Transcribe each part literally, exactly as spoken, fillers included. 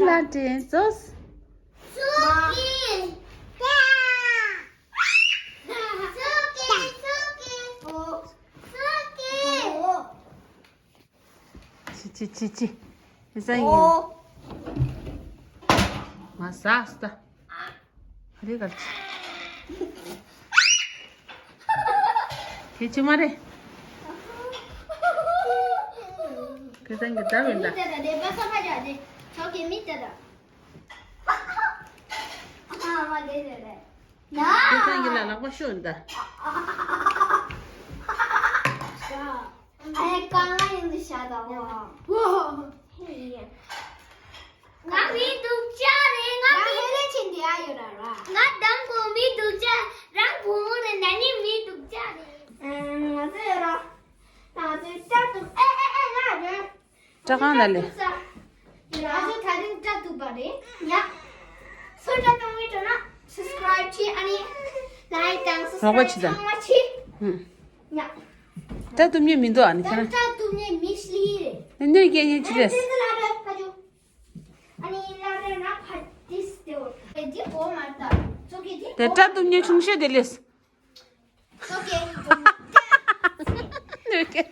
ད་དྲན་སོང་། ཅི་ཅི་ཅི་ཅི། ཨེ་ས་ཡིན། ཨོ། ང་ཟ་སྟ། ཧ་རེ་གར་ཅི། ཁྱེད་ཅི་མ་རེད། ཁྱེད་ཚང་གི་ད་བིན་ད། མི་དེ་དང་ལས་པ་ས་མ་བྱ་དེ། ཆོག་གི་མི་དེ་དང་། ཨ་མ་དེ་དེ་དེ། ཁྱེད་ཚང་གི་ལ་ལག་པ་ཤོར་ད། ཨེ་གང་ང་ཡིན་དུ་ཤ་ད་བ། ང་མི་སྡུག་ཅག་རེད། ང་མི། ཧེ་ལེ་ཆེན་འདི་ཨ་ཡོད་ར་ར། ང་དང་པོ་མི་སྡུག་ཅག་རང་བུ་མོ་རེད། ན་ནི་མི་སྡུག་ཅག་རེད། ང་ཚོ་ཡོད་ར། ང་ཚོའི་ལྕགས་ཏུ་ཨེ་ཨེ་ཨེ་ང་རེད། སྐྲ་གང་ན་ལེ། ང་ཚོ་ད་རིང་སྐྲ་གཏུབ་པ་རེད་ཡ། སོ་སྐྲ་གཏུབ་མི་འགྲོ་ན་སབ་སི་ཀ་རའིབ་བྱེད། ཨ་ནི་ལའིག་དང་སབ་སི་ཀ་རའིབ་ཚང་མ་བྱེད་ཡ། སྐྲ་གཏུབ་མཁན་མི་འདུག་ཨ་ནི་ཁྱེད་རང་། སྐྲ་གཏུབ་མཁན་མི་ཤི་རེད། ནི་ནི་སྐད་ངན་ཅི་རེད། ཨ་ནི་ལ་རེ་ན་ཕ་ཏིས་དེ་འོ་དེ་འདི་འོ་མ་ད་ཙོ་གི་དེ། དེ་སྐྲ་གཏུབ་མཁན་ཆུང་ཤོས་དེ་ལས། ཙོ་གི་ནི་སྐད། ཁྱོད་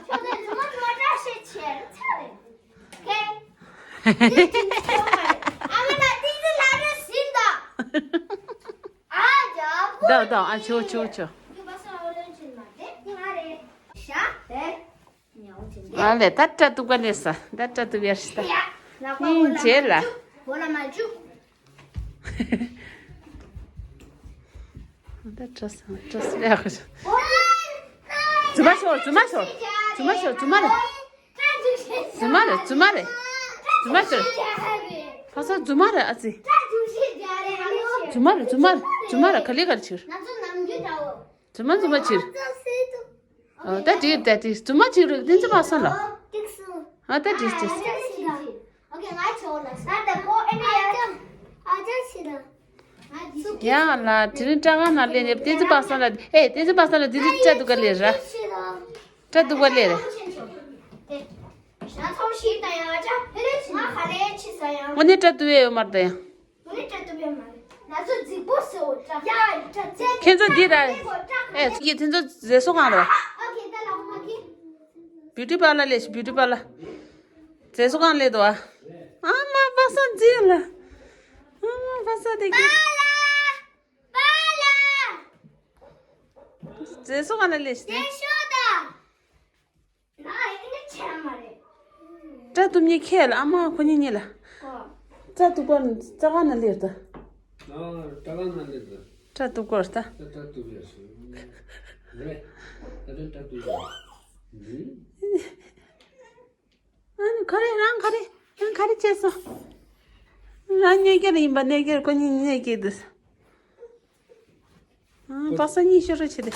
ཚོ་ཙོ་ཙོ་བཀྲ་ཤིས་ཆེ་རེད་ཚ་རེད། ཁེ། དེ་དེ་འདི་འོ་མ་རེད། ཨ་མ་ད་ཏིས་ལ་རེ་ཟིན་ད། ཨ་ཇ་བུ། ད་ད་ཨ་ཆོ་ཆོ་ཆོ། ཡུ་བ་ས་འོ་རེན་ཆེན་མ་དེ་ང་རེད། ཤ་དེ། ཨ་ལེ་ད་སྐྲ་གཏུབ་ག་ལས་ས། ད་སྐྲ་གཏུབ་ཡར་ཤི་ད། ཡིན་བྱེད་ལ། འོ་ལ་མ་བཅུག་ད་སྐྲ་ས་སྐྲ་ས་ཡག་ཤོ། རྫུན་མ་ཤོར། རྫུན་མ་ཤོར། རྫུན་མ་ཤོར། རྫུན་མ་རེད། རྫུན་མ་རེད། རྫུན་མ་རེད། རྫུན་མ་ཤོར། ཕ་ས་རྫུན་མ་རེད་ཨ་ཙི། རྫུན་མ་རེད། རྫུན་མ་རེད། རྫུན་མ་རེད། ག་ལེ་ག་ལེ་ཕྱིར། རྫུན་མ་རྫུན་མ་ཕྱིར། ཨོ་ད་འགྲིག་ད་འགྲིག་རྫུན་མ་ཕྱིར་རུ་བསྟན་འཛིན་པ་སང་ལ། ཨོ་ད་འགྲིག་འགྲིག་ཡང་ལ་དེ་རིང་སྐྲ་ཁང་ནང་སླེབས་ནས་བསྟན་འཛིན་པ་སང་ལ། ཨེ་བསྟན་འཛིན་པ་སང་ལ་དེ་རིང་སྐྲ་གཏུབ་ག་སླེབས་ར། སྐྲ་གཏུབ་ག་སླེབས་ར། དངོས་གནས་སྐྲ་གཏུབ་ཡས་ཡོད་མ་རེད་ད་ཡང་། ཁྱེད་ཚོ་འདི་ར། ཨེ་ཡིན་དེ་ཚོ་མཛེས་བཟོ་ཁང་རེད་པ། བིའུ་ཊི་པར་ལར་ལས་ཤིག་བིའུ་ཊི་པར་ལར། མཛེས་བཟོ་ཁང་སླེབས་འདུག་ཨ། ཨ་མ་པ་སངས་མཛེས་ལ། ཨ་མ་པ་སངས་དེ་གི། མཛེས་བཟོ་ཁང་ལ་སླེབས་ཤིག་སྐྲ་གཏུབ་མཁན་ཁྱེད་ལ་ཨ་མ་ཁོ་གཉིས་གཉིས་ལ། སྐྲ་གཏུབ་པར་རྩ་ཁང་ན་སླེབས་ད། ཨ་སྐྲ་ཁང་ན་སླེབས་ད། སྐྲ་གཏུབ་དགོས་ད། སྐྲ་གཏུབ་ཡ་སོང་། རེད། ད་དུང་སྐྲ་གཏུབ་ཡ། ཨ་ནི་ག་རེ་རང་ག་རེ་རང་ག་རེ་བྱས་སོང་། རང་གཉིས་ཀྱི་ཡིན་པ་གཉིས་ཀྱི་ཁོ་གཉིས་གཉིས་ཀྱི་འདུག་ཨ་པ་སངས་གཉིས་ཤོར་རེ་བྱེད་དེ།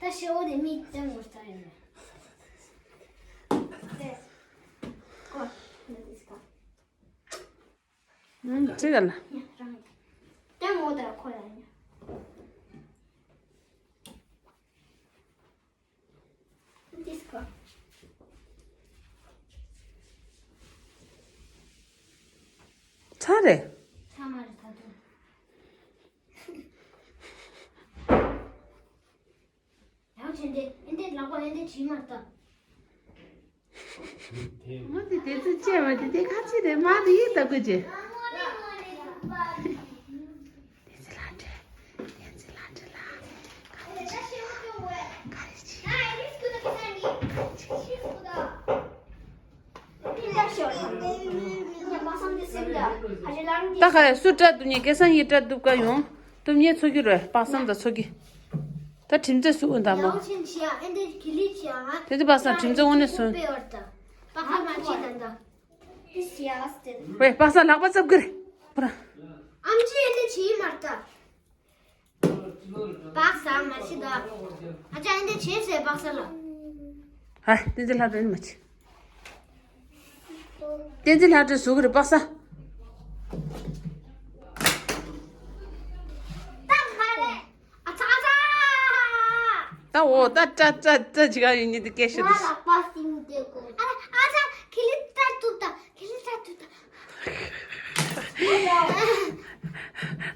ད་ཤེའུ་དེ་མིག་བཙེམ་དགོས་ས་རེད། ཨང་ཅི་ག་ལ། ལྟད་མོ་དང་ཁོ་ལ་ཉོ། འདི་སྐོར། ཚར་རེད། ཚར་མ་རེད་ད་དུང་། ཡང་བྱས་ཏེ་ཨེ་འདྲས་ལག་པ་ཨེ་འདྲས་བྱིས་མ་ལྟ། མ་དེ་དེ་ཚོ་བཅད་པ་དེ་དེ་ཁ་ཆེ་རེད། མ་དེ་ཡིན་ལྟ་དགོས་ཅེ། དེ་ཚོ་ལ་འདྲེ། དེ་ཚོ་ལ་འདྲེ་ལ། ག་རེ་བྱེད། ག་རེ་བྱེད། ད་ག་རེ་སུ་སྐྲ་གཏུབ་མཁན། སྐལ་བཟང་ཡིན་སྐྲ་གཏུབ་ག་ཡོང་། གཏུབ་མཁན་འཚོལ་གྱི་རེད། དཔག་བསམ་དང་ཚོགས་ཀྱི། ད་ཁྲིམས་རྩོད་སུ་འོང་དང་མོ། དེ་ཚོ་པ་སངས་ཁྲིམས་རྩོད་དངོས་གནས་སུ། ཝེ་པ་སངས་ལག་པ་བཙབ་གི་རེད། པུ་ར། པ་སངས་མ་བྱེད་ད། ཨ་ཅག་ཨེ་འདྲས་བྱེད་ཟེར་པ་སངས་ལ། ཧ། བསྟན་འཛིན་ལྷ་སྒྲོན་མ་བྱེད། བསྟན་འཛིན་ལྷ་སྒྲོན་ཟུག་གི་རེད་པ་སངས། ད་ག་རེད། ཨ་ཚ་ཨ་ཚ། ད་ ད་འོ་ད་སྐྲ་སྐྲ་སྐྲ་ཅི་ག་ཡོད་ཉིད་དུ་སྐད་ཤོད་དུ། ང་ལག་པ་སིམ་དེ་གོ། ཨ་ཨ་ཅག་ཁི་ལི་སྐྲ་གཏུབ་ད། ཁི་ལི་སྐྲ་གཏུབ་ད།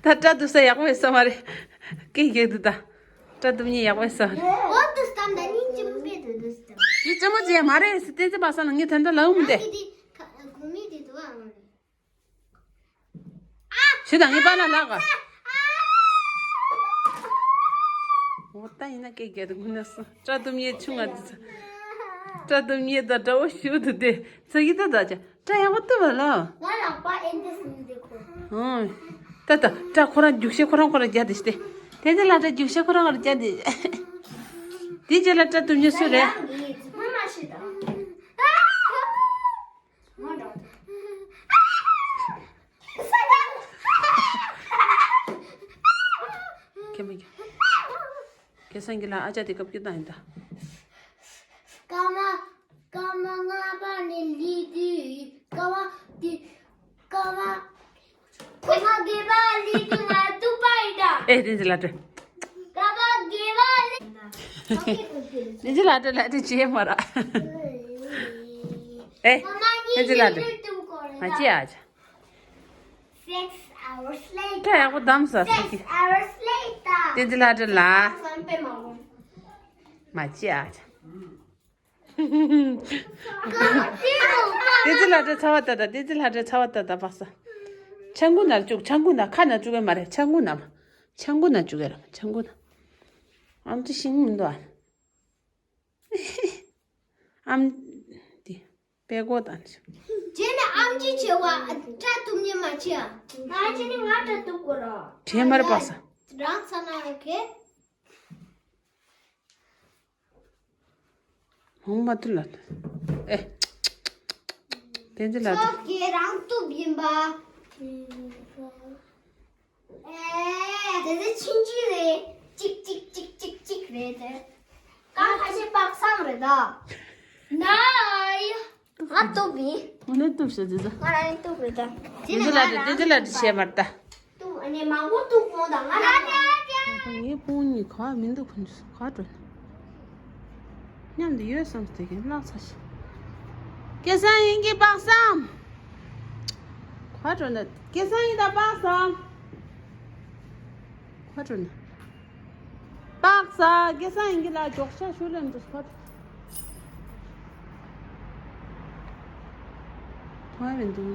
ད་སྐྲ་གཏུབ་ས་ཡག་པོ་ཡོད་ས་མ་རེད། སྐད་རྒྱག་དུ་ད། སྐྲ་གཏུབ་ཉིད་ཡག་པོ་ཡོད་ས་མ་རེད། འོ་དུ་སྟམ་ད་ནི་ཅི་མོ་སྐད་དུ་དུ་སྟམ། དེ་ཅི་མོ་ཅི་ཡ་མ་རེད་ཟེར་བསྟན་འཛིན་པ་ས་ལ་ངས་ད་ལྟ་ལབ་མི་འདུག་ཨ་ཁི་དེ་གུ་མི་དེ་དུ་ཨ་མ་རེད། ཞེ་དྲག་ངའི་པཱ་ལགས་ལགས། འོ་ད་ཡིན་ན་སྐད་རྒྱག་དུ་དགོས་ན་སོང་། སྐྲ་གཏུབ་ཉིད་ཆུང་ང་དུ་ཚ། སྐྲ་གཏུབ་ཉིད་དང་འདྲ་བོ་ཞུ་དུ་དེ་ཚ་གི་ད་ད་ཅག་སྐྲ་ཡག་པོ་གཏུབ་པ་ལ། ང་ལག་པ་ཨེ་འདི་སུ་འདི་གོ། ཨོ། ད་ད་སྐྲ་ཁོ་རང་རྒྱུག་ཤེས་ཁོ་རང་ཁོ་རང་རྒྱག་དེ་ཤི་དེ། དེ་ཚེ་ལ་སྐྲ་རྒྱུག་ཤེས་ཁོ་རང་ཁོ་རང་རྒྱག་དེ། དེ་རྗེས་ལ་སྐྲ་གཏུབ་ཉིད་སུ་རེད། ཡང་གི་ཚང་མ་ཤི་ད། ཁྱེད་མི་ཁྱེད་སང་གི་ལ་ཨ་ཅག་དེ་སྐབས་སྐྱོ་སྟངས་ཡིན་ད། ཀ་མ་ཀ་མ་ལྔ་པ་ནི་ལི་དུ་ཀ་བ་དི་ཀ་བ། ཀ་མ་དགེ་བ་ལི་དུ་ང་ཏུ་པ་ཡི་ད། ཨེ་དེ་ཚེ་ལ་སྐྲ། ཀ་བ་དགེ་བ་ལི། དེ་ཚེ་ལ་སྐྲ་ལ་སྐྲ་བྱེད་མ་ར། ཨེ། ཀ་མ་ཉི་དེ་ཚེ་ལ་སྐྲ། ལི་དུ་གོ་རེ་མ་ད། བྱེད་ཨ་ཅག Six hours later. སྐྲ་ཡག་པོ་བསྡམས་ས་ཟེར་གི། Six hours later. བསྟན་འཛིན་ལགས་སྐྲ་ལ། བསམ་པའི་མ་འོང་། མ་བྱེད་ཨ། བསྟན་འཛིན་ལགས་སྐྲ་ཚ་བ་ལྟ་ད། བསྟན་འཛིན་ལགས་སྐྲ་ཚ་བ་ལྟ་ད། པག་ས། ཆང་ཁུ་ན་བཅུག་ཆང་ཁུ་ན་ཁ་ན་བཅུག་གི་མ་རེད། ཆང་ཁུ་ན་མ། ཆང་ཁུ་ན་བཅུག་གི་རེད། ཆང་ཁུ་ན། ཨམ་ཅི་ཤིང་མི་འདུག་ཨ། ཨམ། འདི། པད་གོ་དང་། རྗེས་ནས་ཨམ་ཅི་བྱེད་བ་སྐྲ་གཏུབ་ཉན་མ་བྱེད་ཨ། ང་ཅི་ནི་ང་སྐྲ་གཏུབ་དགོས་ར། བྲེལ་མར་པ་ས། རང་ཚ་ན་ཨོ་ཁེ། ཧོང་མ་ཐུ་ལ། ཨེ། བསྟན་འཛིན་ལགས། ཚོགས་ཀྱི་རང་གཏུབ་ཡིན་པ། ཨེ། དེ་ཚེ་ཕྱིན་ཅི་རེད། ཅིག་ཅིག་ཅིག་ཅིག་ཅིག་རེད་དེ། ཀ་ཁ་ཤས་པག་སང་རེད་ད། ནའི། ང་གཏུབ་ཡིན། ངོ་ནས་གཏུབ་ཤོག་ཟེར་ད། ང་རང་གཏུབ་རེད་ད། དེ་ཚེ་ལ་དེ་ཚེ་ལ་དེ་བྱས་མར་ད། གཏུབ་ཨ་ནི་མང་པོ་གཏུབ་གོང་དང་ང་རང་། ངའི་ཕུང་གཉིས་ག་མི་འདུག་ཁོ་ཚོ་ག་འགྲོ་ན། མཉམ་དུ་ཡོད་བསམ་སྟེ་གིན་ལག་ཚ་ཞིག་སྐལ་བཟང་ཡིན་གྱི་པག་སང་། ག་འགྲོ་ན། སྐལ་བཟང་ཡིན་ད་པག་སང་། ག་འགྲོ་ན། པག་སང་སྐལ་བཟང་ཡིན་གྱི་ལ་མགྱོགས་ཤ་ཞུ་ལེན་འགྲོ་ག་འགྲོ། ཐོང་ཡ་མི་འདུག་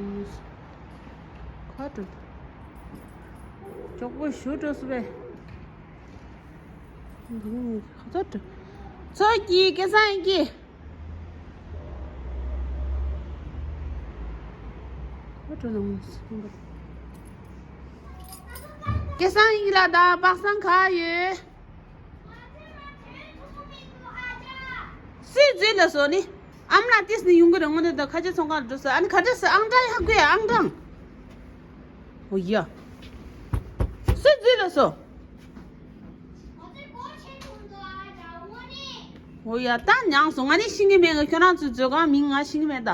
ག་འགྲོ་ན། མགྱོགས་པོ་ཞུ་འགྲོ་སུ་བས། ཚོགས་ཀྱི་སྐལ་བཟང་ཡིན་གྱི། སྐལ་བཟང་ཡིན་ལ་ད་པག་སང་ག་ཡོད། སུས་འཛུལ་ལ་སོ་ནི། ཨམ་ལ་ཏིས་ནི་ཡོང་གི་རེད། ངོ་དེ་ད་ཁ་ཆེ་ཚོང་ཁང་འགྲོ་ས། ཨ་ནི་ག་འདྲ་ས་ཨང་གྲངས་ཡག་གི་ཨང་གྲངས། ཨོ་ཡ། སུས་འཛུལ་ལ་སོ། ཨོ་ཡ། ད་མྱངས་སོང་། ང་ནི་ཤེས་ཀྱི་མེད། ང་ཁྱོད་རང་ཚོའི་མཛོད་ཁང་མིང་ང་ཤེས་ཀྱི་མེད་ད།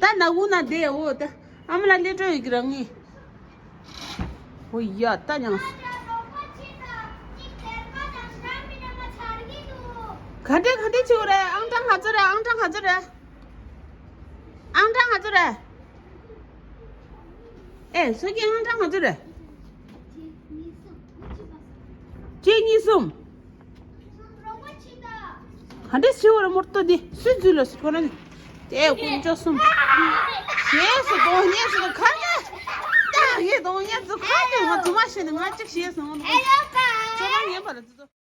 ད་ན་གུ་ན་བསྡད་ཡོད་ད། ཨ་མ་ལ་སླེབས་འགྲོ་ཡོད་ཀྱི་རང་ངི། ཨོ་ཡ། ད་མྱངས་སོང་། ག་འདྲས་ག་འདྲས་བྱེད་དགོས་རེད། ཨང་གྲངས་ག་ཚོད་རེད། ཨང་གྲངས་ག་ཚོད་རེད། ཨང་གྲངས་ག་ཚོད་རེད། ཨེ། སོ་ཀྱི་ཨང་གྲངས་ག་ཚོད་རེད། གཅིག་གཉིས་གསུམ། ག་འདྲས་ཞིག་བར་མོར་ཏོ་འདི་སུས་འཛུལ་ལ་སུ་ཁོ་ན་ནི། དེ་དཀོན་མཆོག་གསུམ། ཞེས་སུ་གདོང་ཉེས་སུ་ཁ་ནས། ད་ངས་གདོང་ཉེས་སུ་ཁ་ནས་ང་རྫུན་མ་བཤད་ནས་ང་གཅིག་ཞེས་སུ་ང་ཁྱོད་རང་ངན་པ་ལ་འཛུལ་ཏོ།